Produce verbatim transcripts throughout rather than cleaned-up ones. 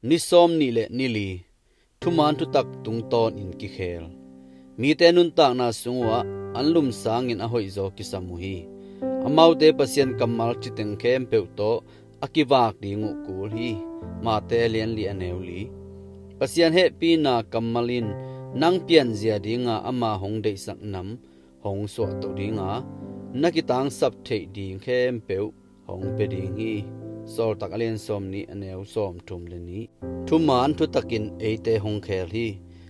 Ni sawm nih le ni li, thuman thutak tungtawnin kikhel. Mite nuntakna sung uhah an lum sangin a hoihzaw kisam uh hi. Amaute Pasian kammal citeng khempeuh tawh a kivak ding uh kul hi. Mate a lianli a neu li. Pasian hehpihna kammal in nang pianzia dinga ama hong deihsak nam hong suahtoh dinga, na kitangsap theih ding khempeuh hong pia ding hi. Sawltak a lian sawm nih a neu sawm thum le nih. Thuman thutakin eite hong khel hi.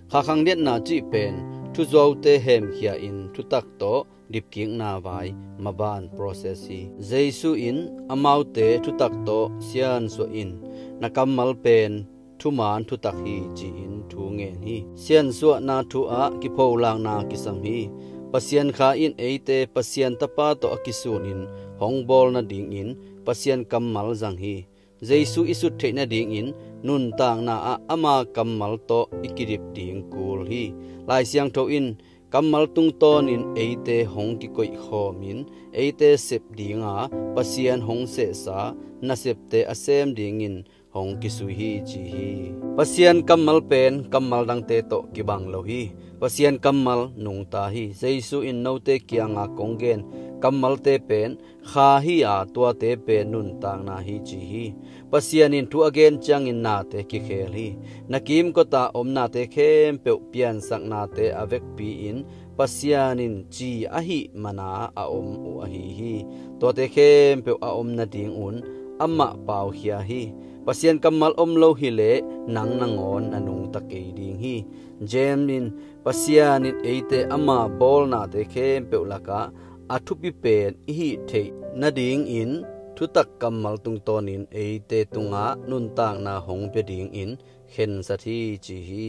Kha khangliatna cih pen thuzuaute hemkhia in thutak tawh dipkikna vai maban process hi. Jesu in amaute thutak tawh siansuah in, na kammal pen thuman thutak hi ci-in thu ngen hi. Siansuahna thu ah kipholakna kisam hi. Pasian Kha in eite Pasian Tapa tawh a kisunin hong bawl nadingin Pasian kammal zang hi. Jesu i sut theih nadingin nuntakna ah ama kammal tawh i kidip ding kul hi. Lai Siangtho in kammal tungtawnin eite hong kikoihkhawmin eite sep dinga Pasian hong sehsa nasepte a sem dingin hong kisui hi ci hi. Pasian kammal pen kammal dangte tawh kibang lo hi. Pasian kammal nungta hi. Jesu in note kianga kong gen kammalte pen Kha hi a, tuate pen nuntakna hi ci hi. Pasian in thu a gen ciangin nate kikhel hi. Na kimkota om nate khempeuh piansaknate a vekpi in Pasian in ci ahih mana a om uh ahi hi. Tuate khempeuh a om nadingun amah paukhia hi. Pasian kammal om lo hileh nang nangawn na nungta kei ding hi. James in Pasian in eite ama bawlnate khempeuh lakah a thupi pen i hih theih nadingin thutak kammal tungtawnin eite tungah nuntakna hong pia dingin khensat hi ci hi.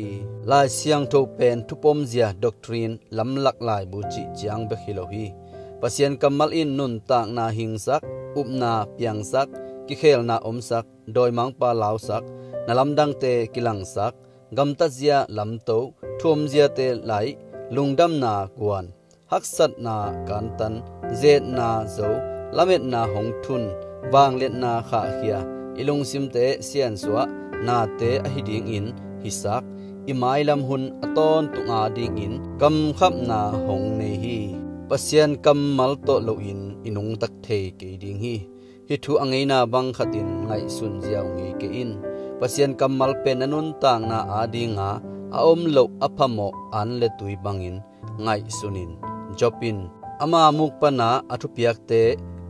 Lai Siangtho pen thupomzia doctrine lamlak laibu cih ciang bek hi lo hi. Pasian kammal in nuntakna hingsak, upna piangsak, kikhelna omsak, dawimangpa lausak, na lamdangte kilangsak, gamtatzia lamto, thuomziate laih, lungdamna guan, haksatna kantan, zetna zo, lametna hong thun, vangliatna khahkhia, i lungsimte siansuah, nate ahi dingin hisak, i mailam hun a tawntung a dingin kamkhamna hong nei hi. Pasian kammal tawh loin i nungtak thei kei ding hi. Hih thu a ngeina bang khatin ngaihsun ziau ngei kei in. Pasian kammal pen na nuntakna adinga a om loh a phamawh an le tui bangin ngaihsun in. Job in, ama muk pana a thupiakte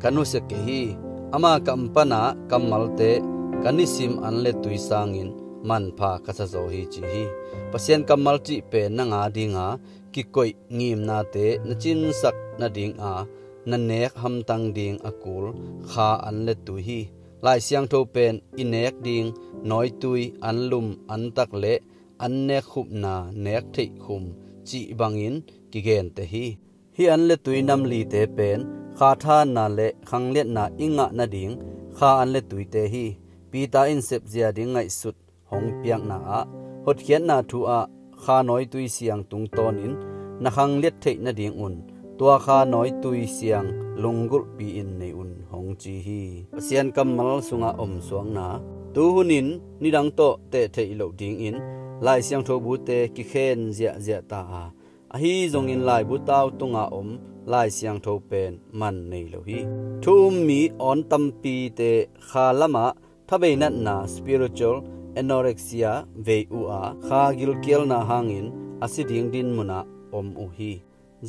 ka nusia kei hi. Ama kam pana kammalte ka nisim an le tui sangin manpha ka sa zaw hi ci hi. Pasian kammal cih pen nang adinga kikoih ngimnate na cinsak nadinga na nek hamtang ding a kul kha an le tui hi. Lai Siangtho pen i nek ding nawitui, an lum, an tak le an nek khupna nek theih khum cih bangin kigente hi. Hih an le tui namlite pen kha thahatna le khangliatna i ngah nading kha an le tuite hi. Peter in sepzia ding ngaihsut hong piakna ah, hotkhiatna thu ah kha nawitui siang tungtawnin na khangliat theih nadingun tua kha nawitui siang lunggulhpi-in nei un hong ci hi. Pasian kammal sungah omsuakna. Tuhunin nidang tawh tehtheih loh dingin Lai Siangtho bute kikhen ziahziah ta a, ahi zongin laibu tau tunga om Lai Siangtho pen man nei lo hi. Thu um mi awn tampite kha lamah thabei natna, spiritual anorexia, vei uh a, kha gilkialna hangin a si ding dinmunah om uh hi.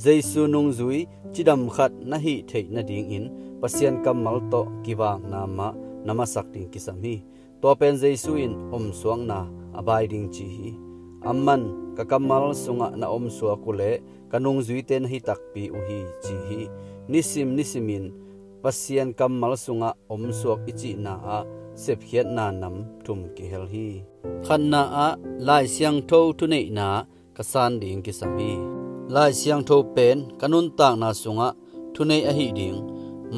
Jesu nungzui cidam khat na hih theih nadingin Pasian kammal tawh kivakna mah na masak ding kisam hi. Tua pen Jesu in omsuakna a bai ding ci hi. Amah'n ka kammal sungah na omsuak uhleh ka nungzuite na hi takpi uh hi ci hi. Nisim nisimin Pasian kammal sungah omsuak i cihna ah sepkhiatna nam thum kihel hi. Khatna ah Lai Siangtho thuneihna ka san ding kisam hi. Lai Siangtho pen ka nuntakna sungah thunei ahi ding,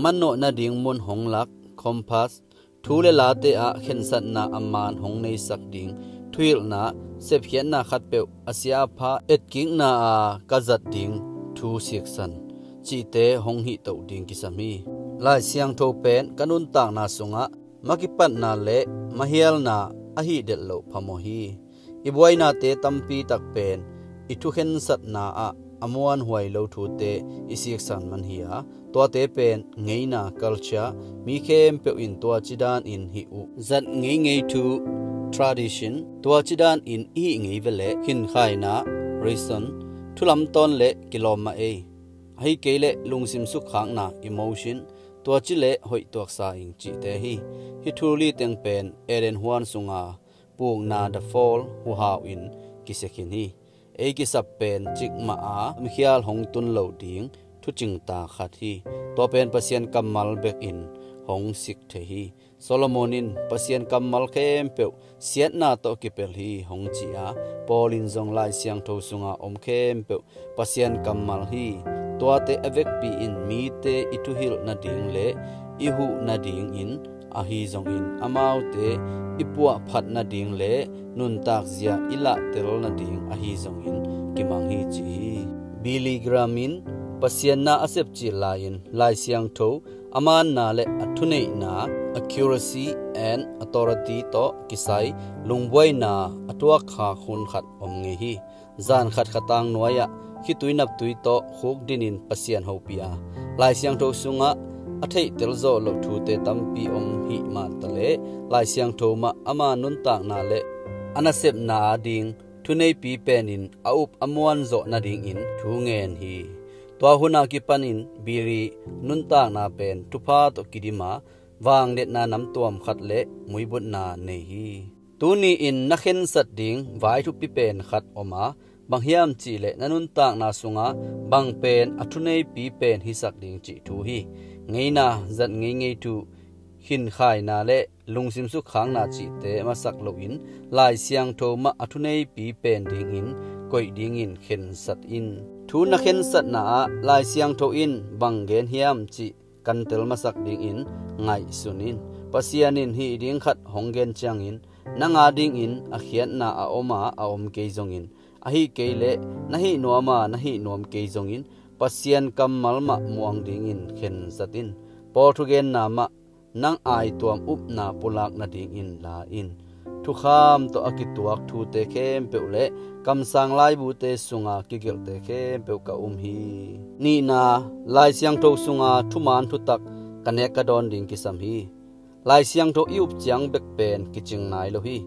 manawh nading mun hong lak, compass, thu le late ah khensatna a man hong neisak ding thuhilhna, sepkhiatna khatpeuh a sia a pha etkikna a ka zat ding thu siksan cihte hong hihtoh ding kisam hi. Lai Siangtho pen ka nuntakna sungah makipatna le mahialna ahi delh loh phamawh hi. I buainate tampi tak pen i thukhensatna ah a muanhuai lo thute i siksan man hi a, tuate pen ngeina, culture, mi khempeuh in tua cidan in hih uh, zat ngeingei thu, tradition, tua cidan in i hih ngei veleh khinkhaina, reason, thulamtawn le kilawm mah ei. Ahi kei leh lungsim sukkhakna, emotion, tua ci leh hoih tuaksa ing cihte hi. Hih thu li teng pen Eden huan sunga pukna, the fall, huhau in kisia khin hi. Ei kisap pen cikmah a mikhial hong tun lo ding thucingta khat hi. Tua pen Pasian kammal bekin hong sik thei hi. Solomon in Pasian kammal khempeuh siatna tawh kipelh hi hong ci a, Paul in zong Lai Siangtho sunga om khempeuh Pasian kammal hi. Tuate a vekpi in mite i thuhilh nading le i huh nadingin ahi zongin, amaute i puahphat nading le nuntakzia i lahtel nading ahi zongin kimang hi ci hi. Billy Graham in Pasian na a sepcil lai-in Lai Siangtho a manna le a thuneihna, accuracy and authority tawh kisai lungbuaina a tuakkhak hun khat om ngei hi. Zan khat khatang nuai-ah khitui naptui tawh khukdinin Pasian hopih a, Lai Siangtho sungah a theihtel zawh loh thute tampi om hih mah taleh, Lai Siangtho mah ama nuntakna le a nasepna ading thuneipi penin a up a muanzawh nadingin thu ngen hi. Tua hun a kipanin Billy nuntakna pen thupha tawh kidim a, vangliatna namtuam khat le muibutna nei hi. Tuni-in na khensat ding vai thupi pen khat om a, bang hiam cihleh na nuntakna sungah bang pen a thuneipi pen hisak ding cih thu hi. Ngeina, zat ngeingei thu, khinkhaina le lungsim sukkhakna cihte masak loin Lai Siangtho mah a thuneipi pen dingin koih dingin khensat in. Thu na khensatna ah Lai Siangtho in bang gen hiam cih kantel masak dingin ngaihsun in. Pasian in hih ding khat hong gen ciangin nang adingin a khiatna a om a, a om kei zongin, ahi kei leh na hih nuam a, na hih nuam kei zongin, Pasian kammal mah muang dingin khensat in. Paul thugenna mah nang aituam upna pulak nadingin la in. Thukham tawh a kituak thute khempeuh le kamsang laibute sunga kigelhte khempeuh ka um hi. Nihna, Lai Siangtho sunga thuman thutak ka nek ka dawn ding kisam hi. Lai Siangtho i up ciang bek pen kicing nai lo hi.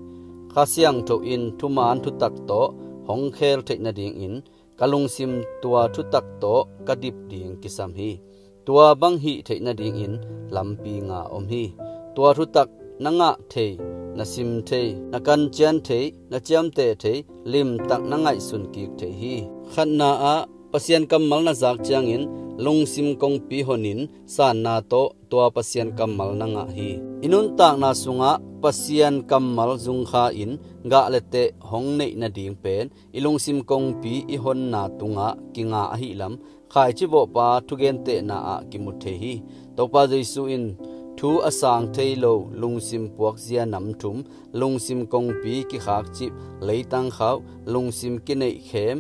Kha Siangtho in thuman thutak tawh hong khel theih nadingin ka lungsim tua thutak tawh ka dip ding kisam hi. Tua bang hih theih nadingin lampi nga om hi. Tua thutak na ngah thei, na sim thei, na kancian thei, na ciamteh thei, limtak na ngaihsun kik thei hi. Khatna ah Pasian kammal na zak ciangin lungsim kongpi honin sanna tawh tua Pasian kammal na ngah hi. I nuntakna sungah Pasian kammal zungkha in gah le teh hong neih nading pen i lungsim kongpi i honna tungah kinga ahi lam khaici vawhpa thugentehna ah kimu thei hi. Topa Jesu in thu a sang thei lo lungsim puakzia nam thum, lungsim kongpi kikhakcip, leitang khauh, lungsim kineihkhem,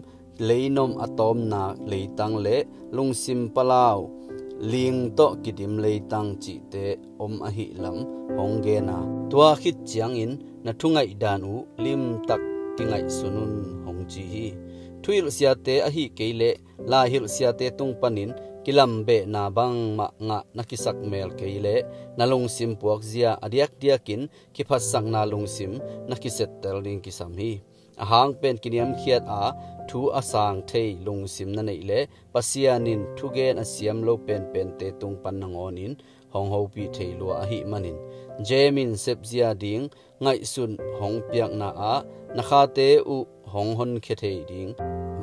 leinom a tawmna leitang le lungsim palau, ling tawh kidim leitang cihte om ahi lam hong gen a, tua khit ciangin na thungaihdan uh limtak kingaihsun un hong ci hi. Thuhilh siate ahi kei leh laihilh siate tung panin kilambehna bangmah ngah na kisak mel kei leh na lungsim puakzia a diakdiakin kiphatsakna lungsim na kisettel ding kisam hi. A hang pen kiniamkhiat a thu a sang thei lungsim na neih leh Pasian in thugen a siam lo penpente tung pan nangawnin hong hopih thei lua ahih manin, James in sepzia ding ngaihsun hong piakna ah na khate uh hong honkhia thei ding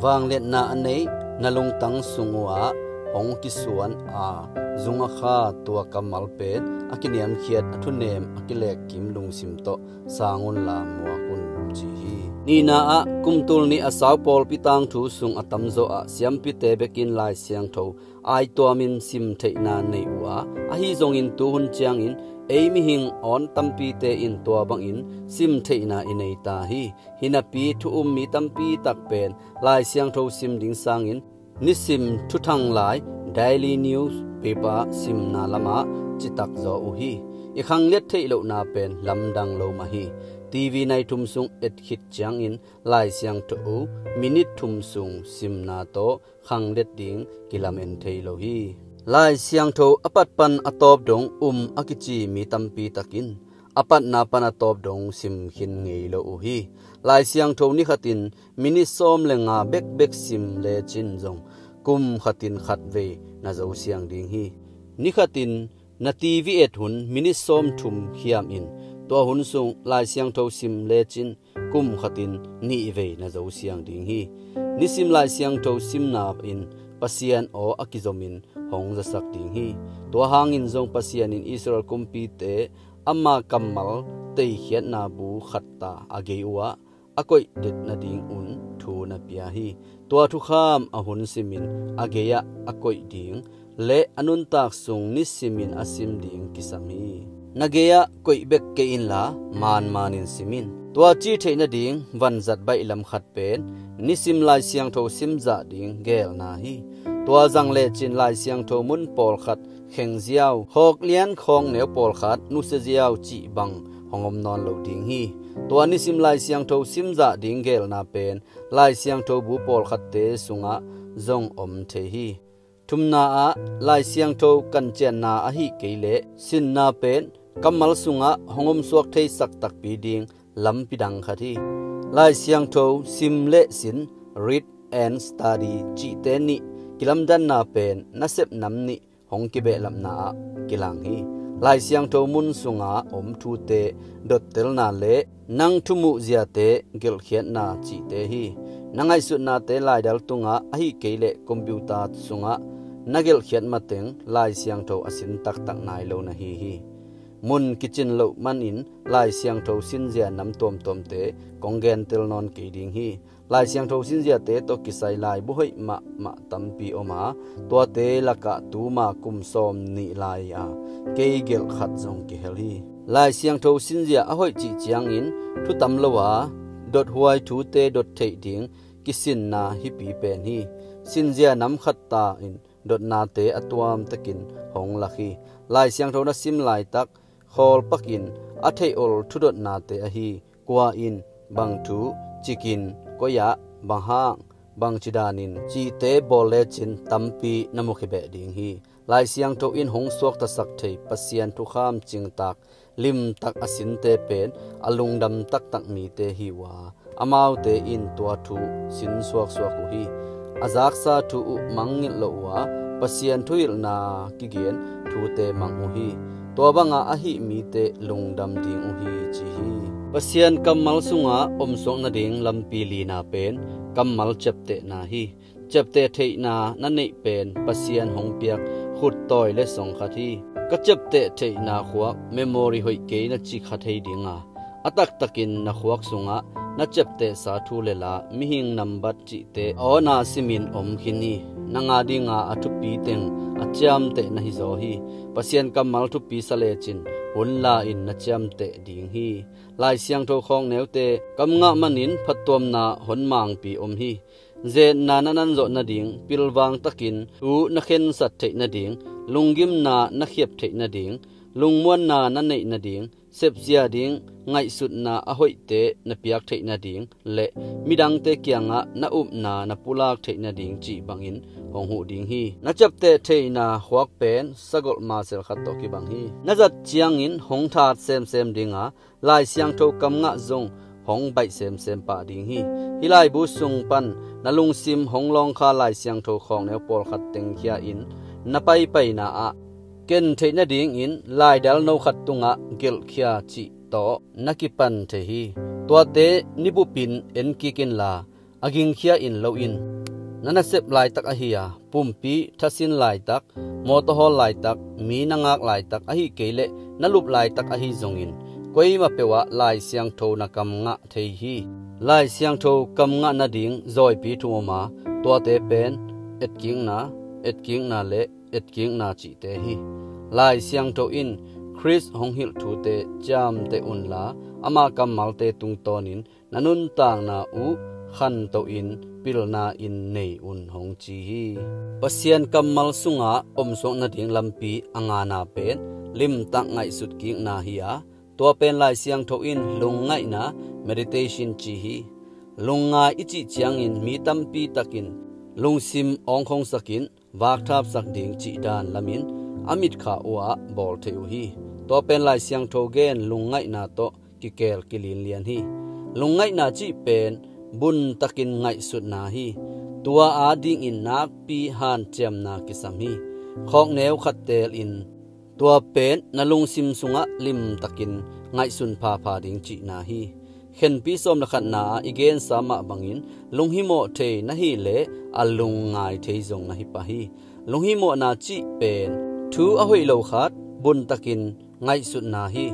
vangliatna a nei na lungtang sung uhah hong kisuan a, zung a kha tua kammal pen a kiniamkhiat a thunem a kilekkim lungsim tawh sang unla muak un ci hi. Nihna ah kumtul nih a sau pawlpi tangthu sung a tamzaw ah siampite bekin Lai Siangtho aituamin sim theihna nei uh a, ahi zongin tuhun ciangin ei mihing awn tampite in tua bangin sim theihna i nei ta hi. Hinapi thu um mi tampi tak pen Lai Siangtho sim ding sangin nisim thuthang lai daily newspaper simna lamah citak zaw uh hi. I khangliat theih lohna pen lamdang lo mah hi. T V nai thum sung et khit ciangin Lai Siangtho minit thum sung simna tawh khanglet ding kilamen thei lo hi. Lai Siangtho a pat pan a tawp dong um a kici mi tampi takin a patna pan a tawp dong sim khin ngei lo uh hi. Lai Siangtho ni khatin minit sawm le nga bekbek sim lecin zong kum khatin khat vei na zo siang ding hi. Ni khatin na T V et hun minit sawm thum khiam in, tua hun sung Lai Siangtho sim lecin kum khatin nih vei na zo siang ding hi. Nisim Lai Siangtho simna in Pasian aw a kizomin hong zasak ding hi. Tua hangin zong Pasian in Israel kumpite ama kammal teikhiatna bu khat ta a gei uh ah a koih det nadingun thu na pia hi. Tua thukham a hun simin a gei-ah a koih ding le a nuntak sung nisimin a sim ding kisam hi. Na gei-ah koih bek kei inla manmanin sim in. Tua cih theih nading vanzat baihlam khat pen nisim Lai Siangtho simzah ding gelna hi. Tua zang lecin Lai Siangtho mun pawlkhat khengziau, khawklian khawkneu pawlkhat nusiaziau cih bang hong om nawn lo ding hi. Tua nisim Lai Siangtho simzah ding gelna pen Lai Siangtho bu pawlkhatte sungah zong om thei hi. Thumna ah Lai Siangtho kancianna ahi kei leh sinna pen kammal sungah hong omsuak theisak takpi ding lampi dang khat hi. Lai Siangtho sim le sin, read and study, cihte nih kilamdanna pen nasep nam nih hong kibehlapna ah kilang hi. Lai Siangtho mun sunga om thute dottelna le nang thumuh ziate gelhkhiatna cihte hi. Na ngaihsutnate laidal tungah ahi kei leh computer sungah na gelhkhiat mateng Lai Siangtho a sin taktak nai lo na hi hi. Mun kicin loh manin Lai Siangtho sinzia nam tuamtuamte kong gentel nawn kei ding hi. Lai Siangtho sinziate tawh kisai laibu hoih mahmah tampi om a, tuate lakah tuma kum sawm nih lai a kei gelh khat zong kihel hi. Lai Siangtho sinzia a hoih cih ciangin thu tam lo a, dothuai thute dot theih ding kisinna hipi pen hi. Sinzia nam khat ta in dotnate a tuamtakin hong lak hi. Lai Siangtho na sim laitak khawlpakin a theih ol thudotnate ahi, kua in bang thu cikin, koi-ah, bang hang, bangci danin cihte bawl lecin tampi na mukhia beh ding hi. Lai Siangtho in hong suaktasak thei Pasian thukham cingtak limtak a sinte pen a lungdam taktak mite hi uh a, amaute in tua thu sin suaksuak uh hi. A zaksa thu uh mangngilh lo uh a, Pasian thuhilhna kigen thute mang uh hi. Tua banga ahi mite lungdam ding uh hi, ci hi. Pasian kammal sunga omsuak nading lampi lina pen kammal ciaptehna hi. Ciapteh theihna na neih pen Pasian hong piak khuttawi le song khat hi. Ka ciapteh theihna khuak memory hoih kei na ci kha thei dinga, a taktakin na khuak sungah na ciaptehsa thu le la, mihing nambat cihte awna simin om khin hi. Nang a dinga a thupi teng a ciamteh na hizaw hi. Pasian kammal thupi sa lecin hun la-in na ciamteh ding hi. Lai Siangtho khawkneute kam ngah manin phattuamna honmangpi om hi. Zetna na nanzawh nading, pilvang takin thu na khensat theih nading, lunggimna na khiap theih nading, lungmuanna na neih nading, sepzia ding ngaihsutna a hoihte na piak theih nading le midangte kiangah na upna na pulak theih nading cih bangin hong huh ding hi. Na ciapteh theihna khuak pen sagolh masel khat tawh kibang hi. Na zat ciangin hong that semsem dinga, Lai Siangtho kam ngah zong hong baih semsem pah ding hi. Hih laibu sung pan na lungsim hong lawngkha Lai Siangtho khawkneu pawlkhat tengkhia in na paipaina ah ken theih nadingin laidal no khat tungah gelhkhia cih tawh na kipan thei hi. Tuate nibupin enkik inla, a gingkhia in lo in. Na nasep laitak ahi a, pumpi thasin laitak, mawtaw hawl laitak, mi na ngak laitak, ahi kei leh na lup laitak ahi zongin, koima peuhah Lai Siangtho na kam ngah thei hi. Lai Siangtho kam ngah nading zawipi thum om a, tuate pen etkikna, etkikna le etkikna cihte hi. Lai Siangtho in Khrist hong hilh thute ciamteh unla, ama kammalte tungtawnin na nuntakna uh khantohin pilna in nei un, hong ci hi. Pasian kammal sungah omsuak nading lampi a ngana pen limtak ngaihsut kikna hi a, Tua pen Lai Siangtho in lungngaihna, meditation, ci hi. Lungngai i cih ciangin mi tampi takin lungsim awngkhongsakin vakthapsak ding cih dan lamin a mitkha uhah bawl thei uh hi. Tua pen Lai Siangtho gen lungngaihna tawh kikeel kilinlian hi. Lungngaihna cih pen buntakin ngaihsutna hi. Tua adingin nakpi hanciamna kisam hi. Khawkneu khat teelin tua pen na lungsim sungah limtakin ngaihsun phapha ding cihna hi. Khenpi sawm le khatna ah i gensa mah bangin lunghimawh thei na hih leh a lungngai thei zong na hi pah hi. Lunghimawhna cih pen thu a hoih lo khat buntakin ngaihsutna hi.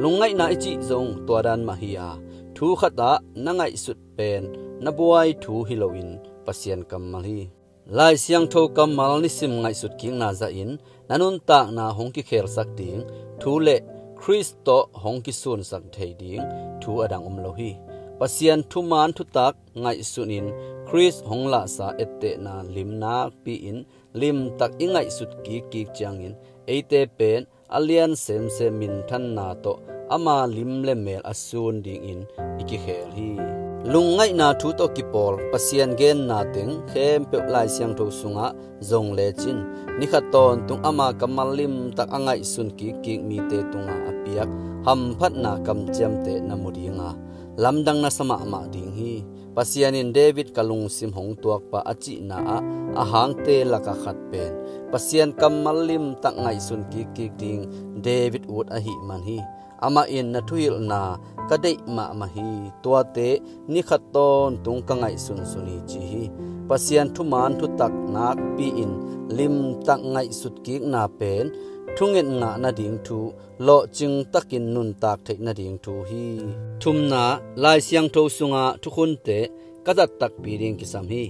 Lungngaihna i cih zong tua dan mah hi a, thu khatah na ngaihsut pen na buai thu hi loin Pasian kammal hi. Lai Siangtho kammal nisim ngaihsut kikna zahin na nuntakna hong kikhelsak ding thu le Khrist tawh hong kisunsak thei ding thu a dang om lo hi. Pasian thuman thutak ngaihsunin Khrist hong lahsa ettehna lim nakpi-in limtak i ngaihsut kikkik ciangin eite pen a lian semsem minthanna tawh ama lim le meel a sun dingin i kikhel hi. Lungngaihna thu tawh kipawl Pasian genna teng khempeuh Lai Siangtho sungah zong lecin, ni khat tawntung ama kammal limtak a ngaihsun kikkik mite tungah a piak hamphatna kamciamte na mu dinga, lamdang na sa mahmah ding hi. Pasian in David ka lungsim hong tuakpa a cihna ah a hangte laka khat pen Pasian kammal limtak ngaihsun kikkik ding David ut ahih man hi. Amah in na thuhilhna ka deih mahmah hi. Tuate ni khat tawntung ka ngaihsunsun hi ci hi. Pasian thuman thutak nakpi-in limtak ngaihsut kikna pen thunget ngah nading thu lawhcing takin nuntak theih nading thu hi. Thumna, Lai Siangtho sunga thukhunte ka zat takpi ding kisam hi.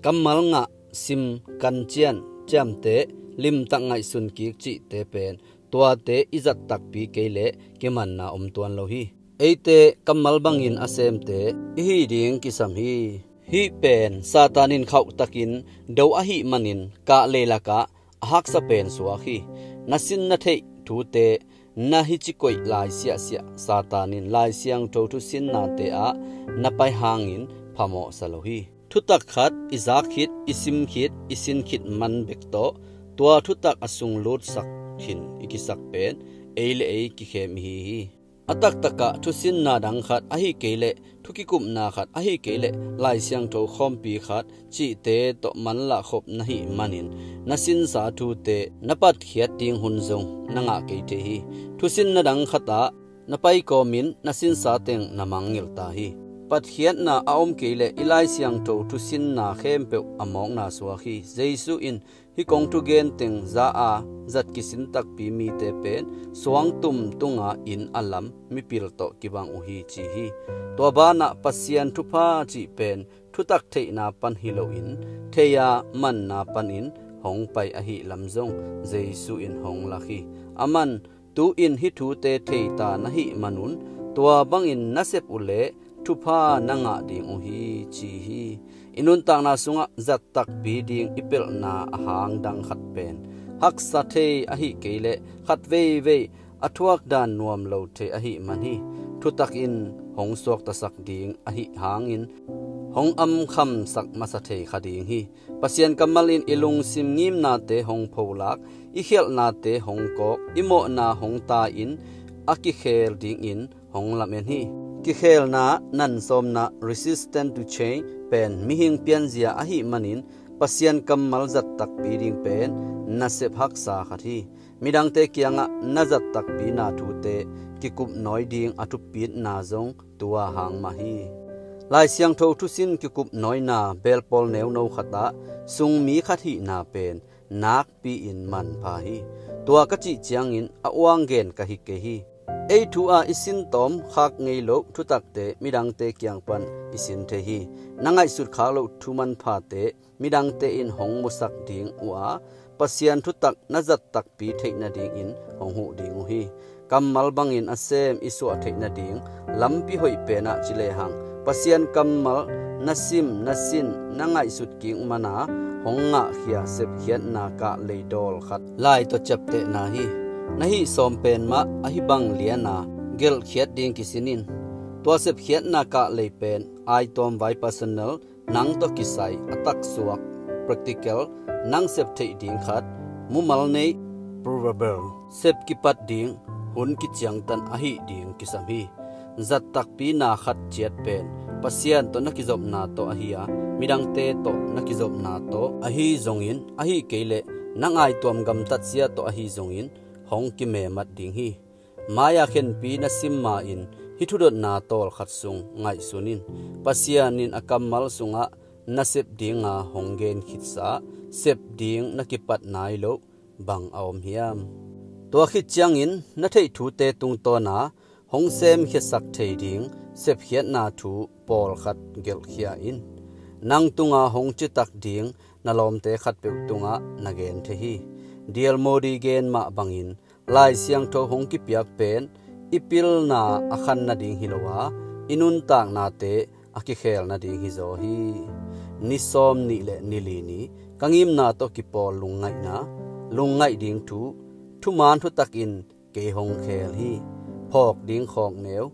Kammal ngah, sim, kancian, ciamteh, limtak ngaihsun kik cihte pen tuate i zat takpi kei leh kimanna om tuan lo hi. Eite kammal bangin a semte i hi ding kisam hi. Hih pen Satan in khauhtakin do ahih manin kah leilakah a haksa pen suak hi. Na sin na theih thute na hi ci koih lai siahsiah Satan in Lai Siangtho thusinnate ah na pai hangin phamawhsa lo hi. Thutak khat i zak khit, i sim khit, i sin khit man bek tawh tua thutak a sung lutsak khin i kisak pen ei le ei kikhem i hi hi. A taktakah thusinna dang khat ahi kei leh thukikupna khat ahi kei leh Lai Siangtho khawmpi khat cihte tawh manlah khop na hih manin na sinsa thute na patkhiat ding hun zong na ngah kei thei hi. Thusinna dang khatah na paikawmin na sinsa teng na mangngilh ta hi. Patkhiatna a om kei leh i Lai Siangtho thusinna khempeuh a mawkna suak hi. Jesu in hih kong thugen teng za-a zat kisin takpi mite pen suangtum tunga inn a lam mipil tawh kibang uh hi ci hi. Tua banah Pasian thupha cih pen thutak theihna pan hi loin thei-a manna panin hong pai ahih lam zong Jesu in hong lak hi. Aman tu-in hih thute theita na hih manun tua bangin na sep uhleh thupha na ngah ding uh hi ci hi. I nuntakna sungah zat takpi ding i pelhna a hang dang khat pen haksa thei ahi kei leh khat veivei a thuak dan nuam lo thei ahih man hi. Thutak in hong suaktasak ding ahi hangin hong amkhamsak masa thei kha ding hi. Pasian kammal in i lungsim ngimnate hong pholak, i khialhnate hong kawk, i mawhna hong tai-in a kikhel dingin hong lamen hi. Kikhelna nan sawmna, resistance to change, pen mihing pianzia ahih manin Pasian kammal zat takpi ding pen nasep haksa khat hi. Midangte kiangah na zat takpina thute kikupnawi ding a thupitna zong tua hang mah hi. Lai Siangtho thusin kikupnawina belpawl neuno khatah sungmi khat hihna pen nakpi-in manpha hi. Tua ka cih ciangin a uanggen ka hi kei hi. Ei thu-a i sin tawm khak ngei loh thutakte midangte kiang pan i sin thei hi. Na ngaihsut khak loh thu manphate midangte in hong musak ding uh a, Pasian thutak na zat takpi theih nadingin hong huh ding uh hi. Kammal bangin a sem i suah theih nading lampi hoih penah ci lehang Pasian kammal na sim, na sin, na ngaihsut kik mana hong ngahkhia sepkhiatna kah leidawl khat lai tawh ciaptehna hi. Na hih sawm pen mah ahi bang liana gelhkhiat ding kisin in. Tua sepkhiatna kah lei pen aituam vai, personal, nang tawh kisai, a taksuak, practical, nang sep theih ding khat, mumal nei, provable, sep kipat ding, hun kiciangtan ahih ding kisam hi. Zat takpi na khat ciat pen Pasian tawh na kizopna tawh ahi a, midangte tawh na kizopna tawh ahi zongin, ahih kei leh nang aituam gamtat zia tawh ahi zongin, hong kimemat ding hi. Mai-a khenpi na sim ma-in hih thudotna tawlkhat sung ngaihsun in. Pasian in a kammal sungah na sep dinga hong gen khitsa sep ding na kipat nai lo bang a om hiam? Tua khit ciangin na theih thute tungtawna hong semkhiasak thei ding sepkhiatna thu pawlkhat gelhkhia in. Nang tunga hong citak ding na lawmte khatpeuh tungah na gen thei hi. D L Moody gen mah bangin, Lai Siangtho hong kipiak pen i pilna a khan nading hi lo a, i nuntaknate a kikhel nading hizaw hi. Ni sawm nih le ni li ni ka ngimna tawh kipawl lungngaihna, lungngaih ding thu, thuman thutakin kei hong khel hi. Phawk ding khawkneu,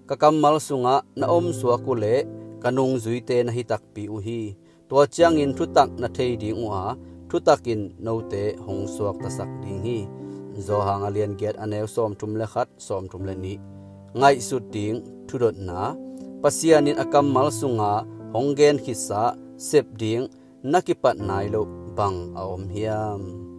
ka kammal sungah na omsuak uh leh ka nungzuite na hi takpi uh hi. Tua ciangin thutak na thei ding uh a, thutakin note hong suaktasak ding hi. Johan a lian giat, a neu sawmthum le khat, sawmthum le nih. Ngaihsut ding thudotna, Pasian in a kammal sunga hong gen khitsa sep ding na kipat nai lo bang a om hiam?